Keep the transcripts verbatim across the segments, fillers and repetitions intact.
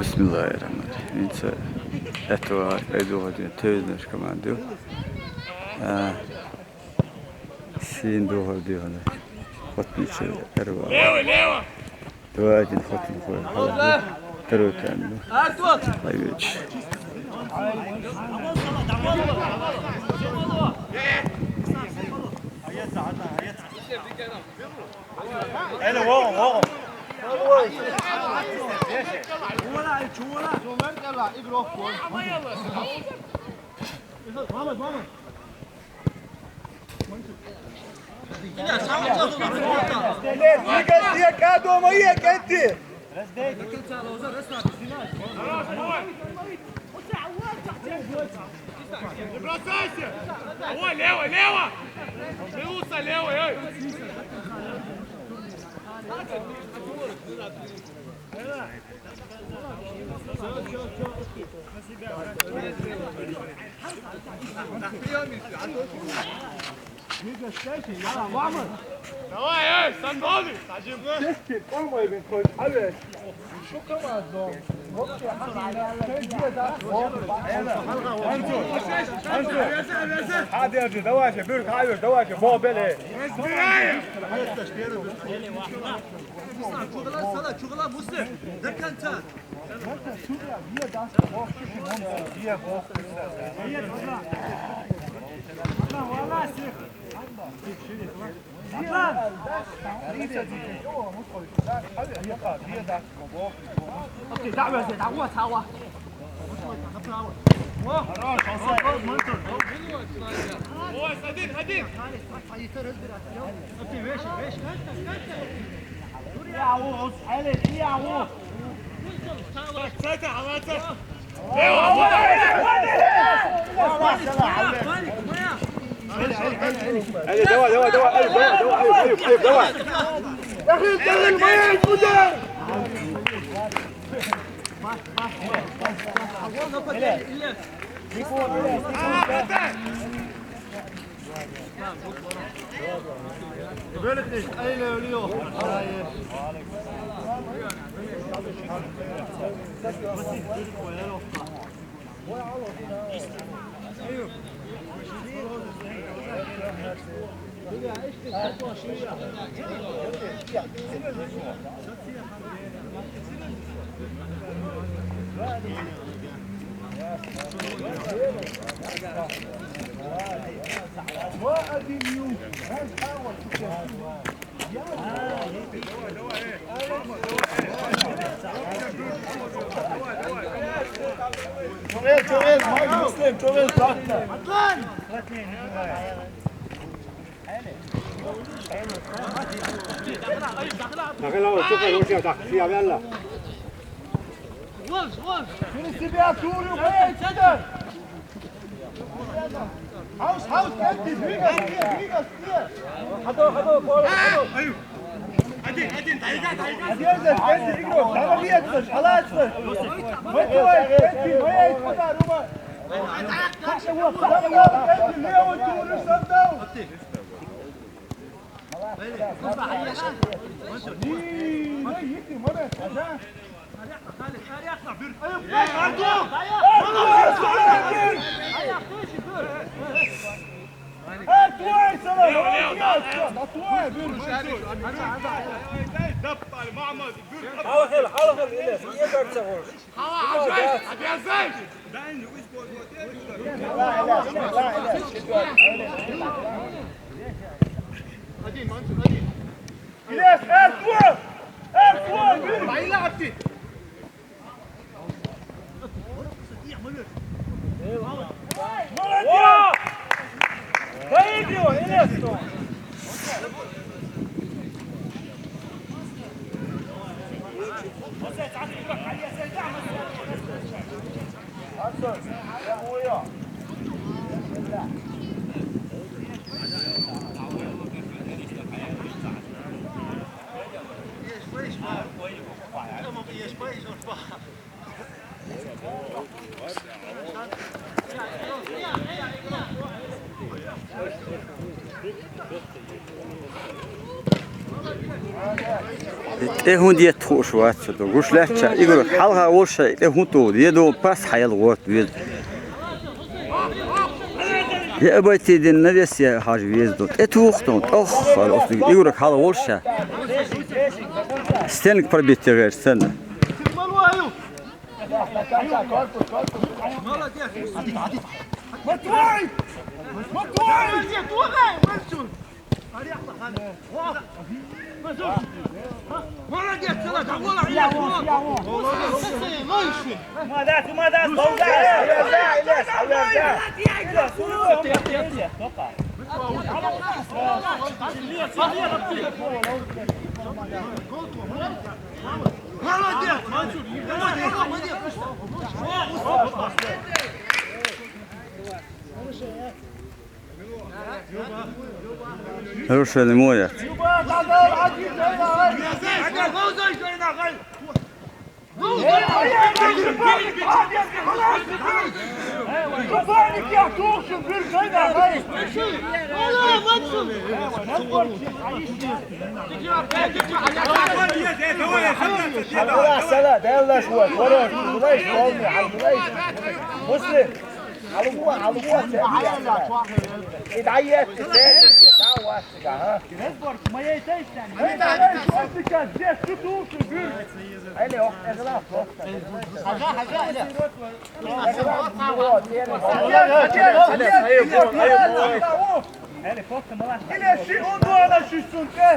Бисмиллахир-рахманир-рахим. Инца этого айдуха дин тевзнеш команду. А, син духа дин. Хотниче эрва. Лево, лево! Два один хотин хой. Хала. Второй тайм. Артур! Лайвич. Hele, oğlum, oğlum. Не бросайся! Давай, лево, лево! Минуса, лево, эй! Давай, эй, сандоли, сажим. Честит, он мой винкой, а ведь. Şu kadar zor. Hadi, hadi, давайте, бюр, давайте, бо, бели. Разбираем! Чугала, сала, чугала, мусе. До конца. Один, один. Давай, давай, давай, Аюб, Аюб, Аюб, давай. Böyle değil. Öyle ölüyor. Hayır. Çok el, çok el, Muslim, çok el, bak. Daqil ol, super, o'sha, daqil, yalla. Birisi bir tur yo'q, ey, chiqdi. Haus, haus, ketdi, dvigas, dvigas, dvigas. Qado, qado, bor, qado. Один, один, тайга, тайга. Один, один, игрок, давай, нет, шалай, стой. Давай, давай, давай, давай, давай. Лево, ты уже сам дал. Хал, хал, хал, Илес, не кажется, вот. Обязательно! Илес, Эркун! Эркун! Молодец! О! Доигрывай, Илес! ТӀе хӀун де тхууш вац со, гуш лаьцча, Игорь, хьалха волуш, тӀе хӀун туху, де ду, пас хьаел гӀорт веза. Я обойти дин навес я хьажа веза ду. ТӀе туху тхуна, тӀох, хала, оцу Игорь хьалха волуш ша. Стенка пробить гӀерташ санна. Молодец! Матвей! Матвей! Молодец, Салат, а вон, а я, вон. Молодец, молодец, молодец. Молодец, Мансур, молодец, молодец. Хорошая не моя. Сала, сала, дай лаш вот, вот, вот, вот, вот. Муслим. Алгу, алгу, и дӀаетта, дӀа вац, ха? Хьажа, хьажа, хьажа. Или ши он дуана ши сунтӀе.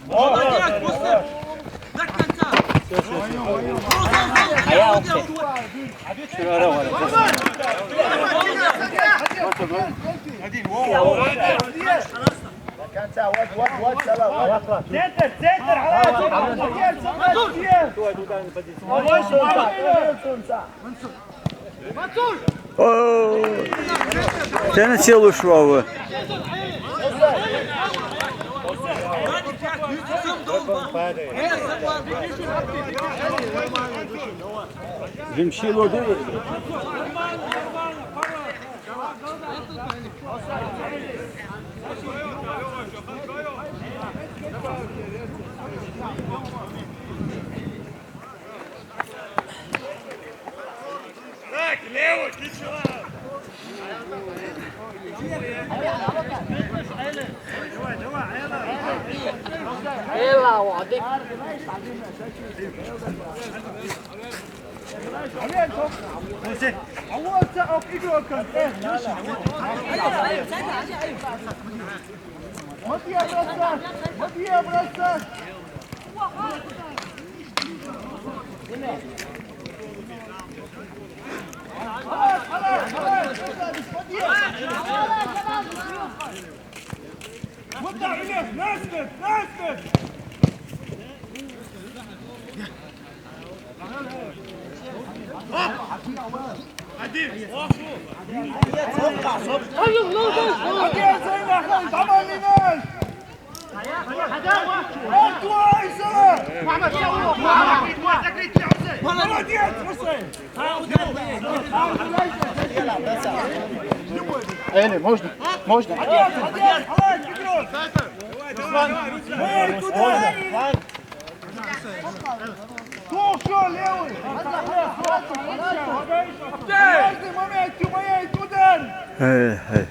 Молодец, Муслим! До конца! До конца, вот, вот, вот, Салам, вот. Центр, центр, Алан, центр! О, сен селуш ву? Жимшило ду. Так, лево, иди сюда. Давай, давай, Элла. Элла, вот. А вот, а вот, игроком. Э, Матвей, обращайся! Матвей, обращайся! Вот так, Илья, насквозь, насквозь! Один! Один! Один! Молодец, Хусейн! Эли, можно? Можно? Молодец, молодец, молодец, Петров! Давай, давай, давай, Руслан! Эй, туда! Слушай, левый! Каждый момент, ты моей туда! Эй, эй.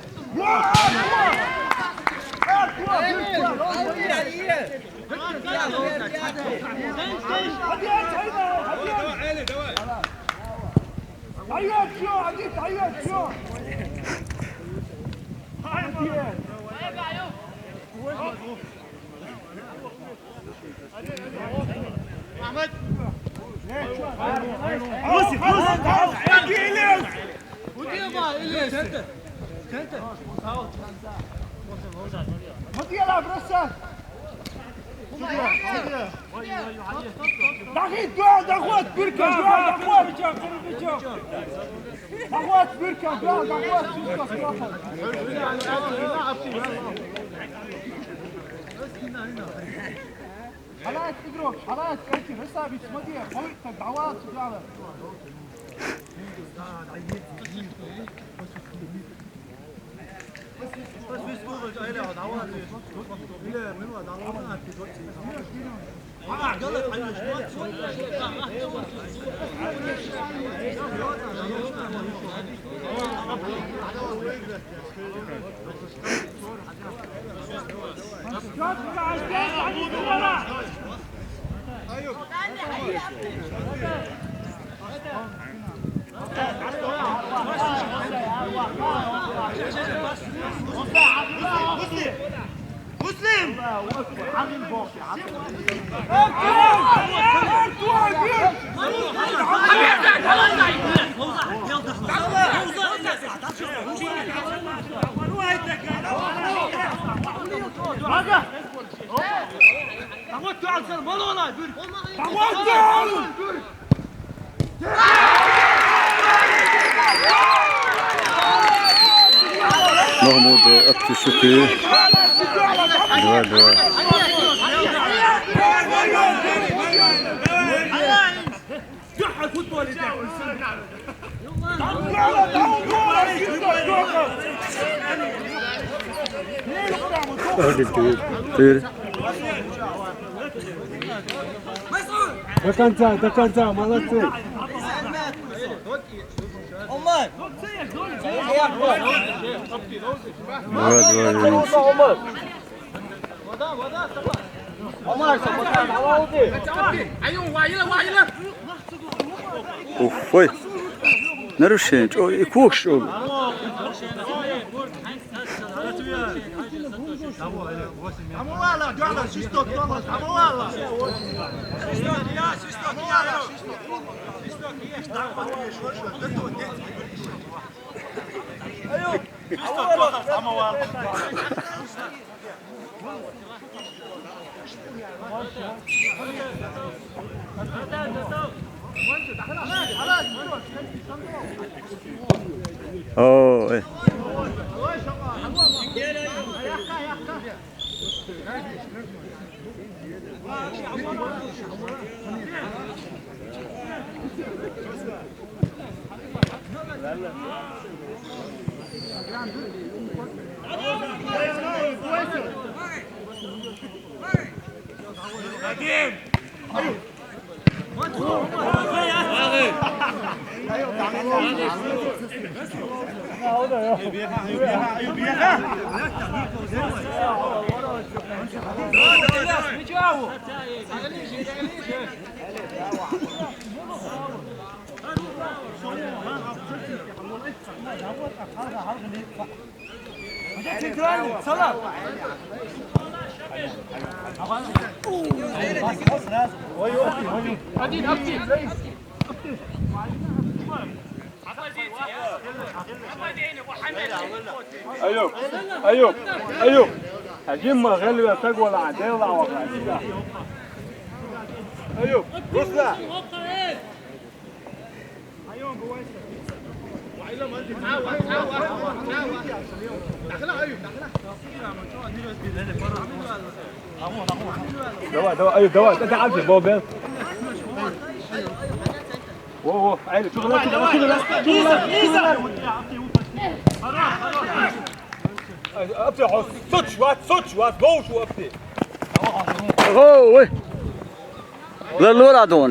Мутьяла, бросай! Дахи, дуал, доход, бирка, дуал, доход! Доход, бирка, дуал, доход, бирка, доход! Хьалац, игрок, хьалац, кайчи, расслабить, смотри, хой, так, давай сюда. Mahmud, э, Abti şutu. Два два. До конца, до конца, молодцы. Два два. Уф, ой. Нарушение. Чё, и кукш, чё? Оо, э. أيوب، أيوب، أيوب. هجم غلبة تقوى العدالة وقع. أيوب، روح لا. دوا، دوا، أيوب، دوا، أنت عارف البوبين. واو، واو، عيني، شغل، شغل، شغل، شغل. أبتي حس، سوتش، وات، سوتش، وات، جو شو أبتي. أوه، وي. لا، لا، لا، دون.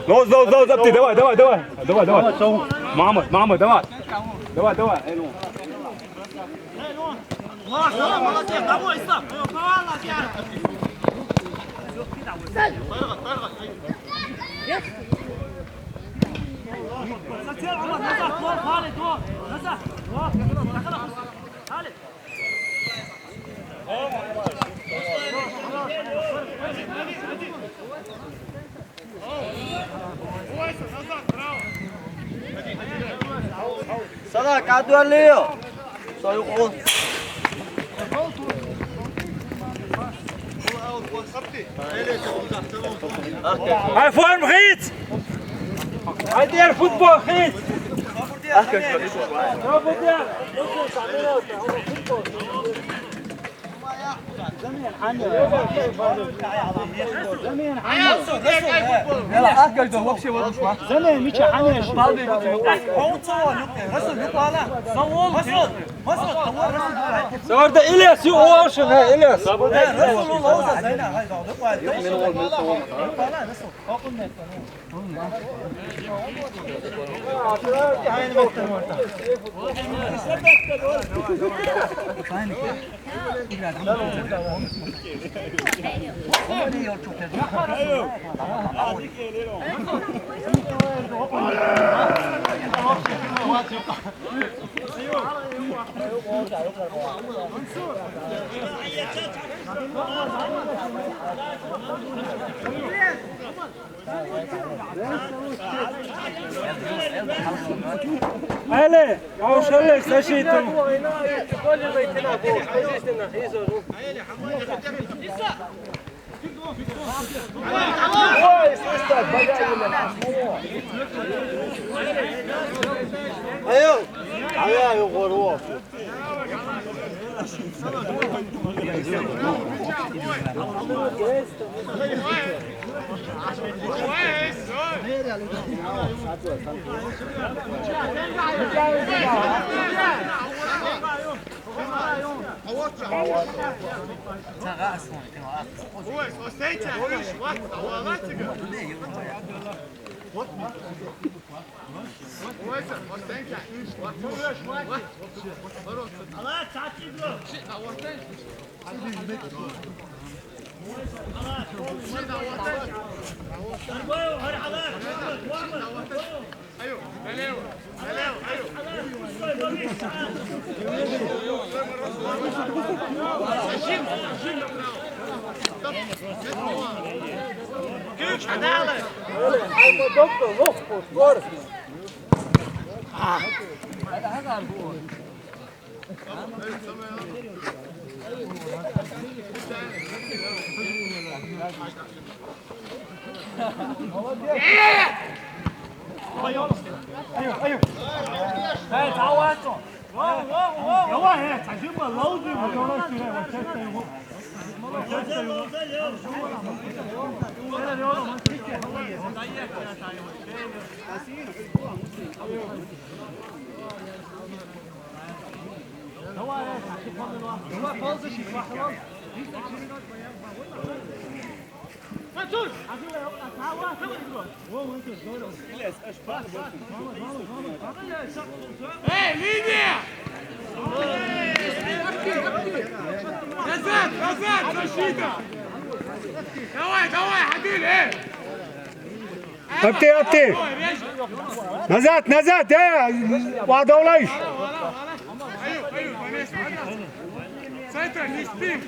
لوز، لوز، لوز، أبتي، دوا، دوا، دوا. دوا، دوا. محمد، محمد، دوا. دوا، دوا، عيني. صلاح، قعدوا عليه. صايو قول. هاي فورم خيت. هاي دير فوتبول خيت. Zamijen, Mika, hajde. Sa orada İlyas, ju ošan, he, İlyas. Ajde, ja, šele, sa šitom. Ajo, ajo, ajo, goro. Эй, линия! Назад, назад, защита! Давай, давай, Хадиль, эй! Апти, апти! Назад, назад, э! Вадовлайш! Центр, не спим!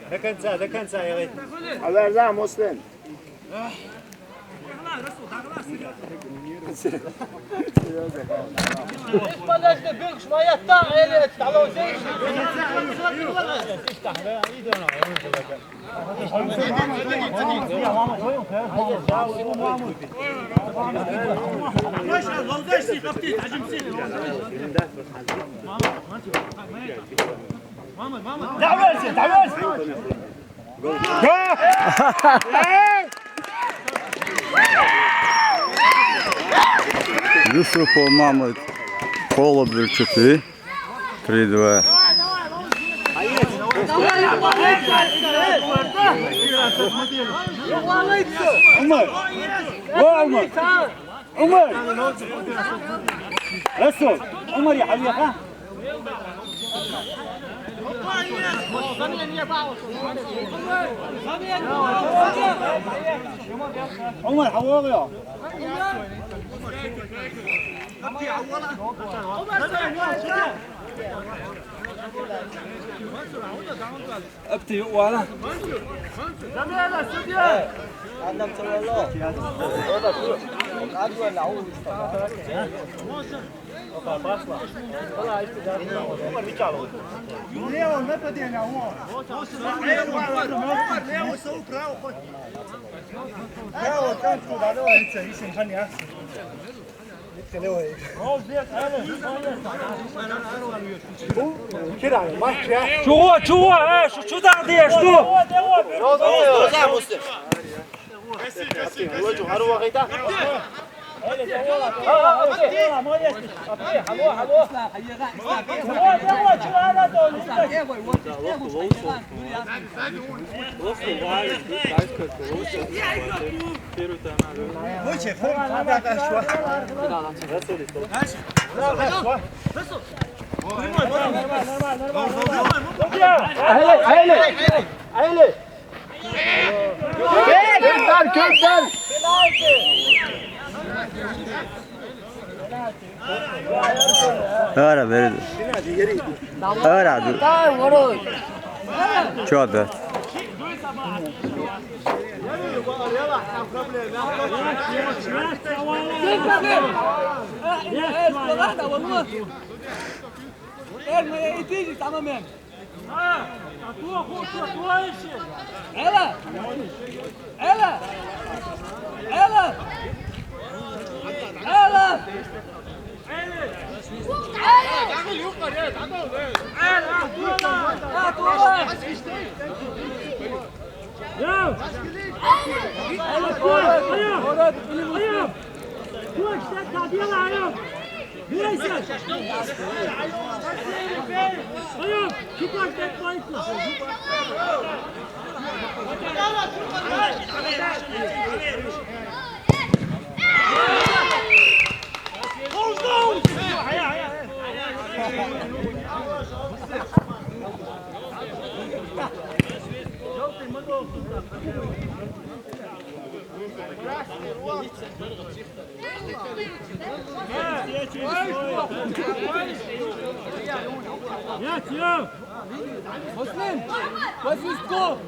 До конца, до конца, я говорю. Аларза, Муслим. Подожди, бегишь, моя та, или это, алло, здесь. Давай, давай! Юсупов Мамыт, Холод Верчуты, три два. Умар! О, Умар! Умар! Расул! Умар, я хавьяха! Умар, хавьяха! Апти, вала. Лево, напади на него. Лево, лево, лево, лево, лево, лево, лево, лево, лево, лево, лево, лево, Чего, чего, э, что, что там, где, что? Ara verdi. Ara dur. Çok da. Ermeye iteceğiz, tamam mı? Ela! Ela! Ela! Ela! Muslim! Muslim, go!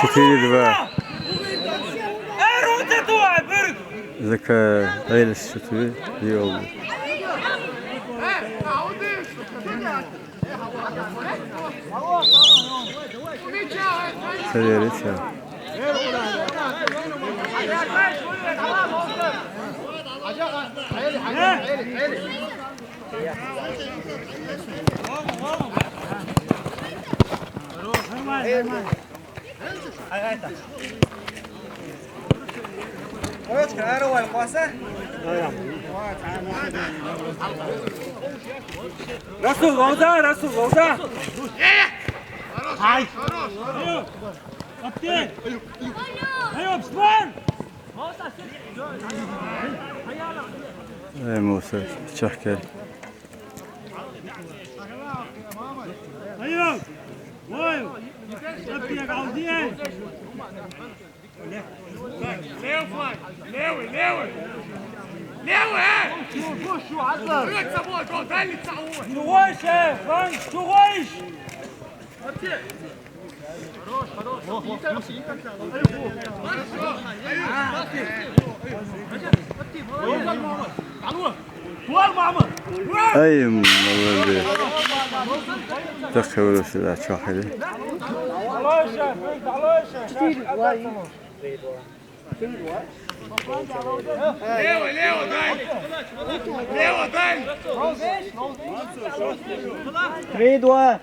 Четыре два. Закрылись четыре и обе. Северица. Расул, Вовза, Расул, Вовза. Ай. Ай, Усман. Эй, Муса, чахкер. Ай, ой. Ай, ай. Левый фланг! Левый, левый! Левый, э! Чего, чего, чего, Атлас? Вперёд собой, гол, дай лица, ой! Чего ещё, Франк, чего ещё? Хорош, хорош! Хорошо! Ай, ай! Молодец! Ай, молодец. Так хорошо, да, чё ходили? Четыре два. Лево, лево, дай! Лево, дай! Три, два.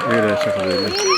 Öyle şaka böyle.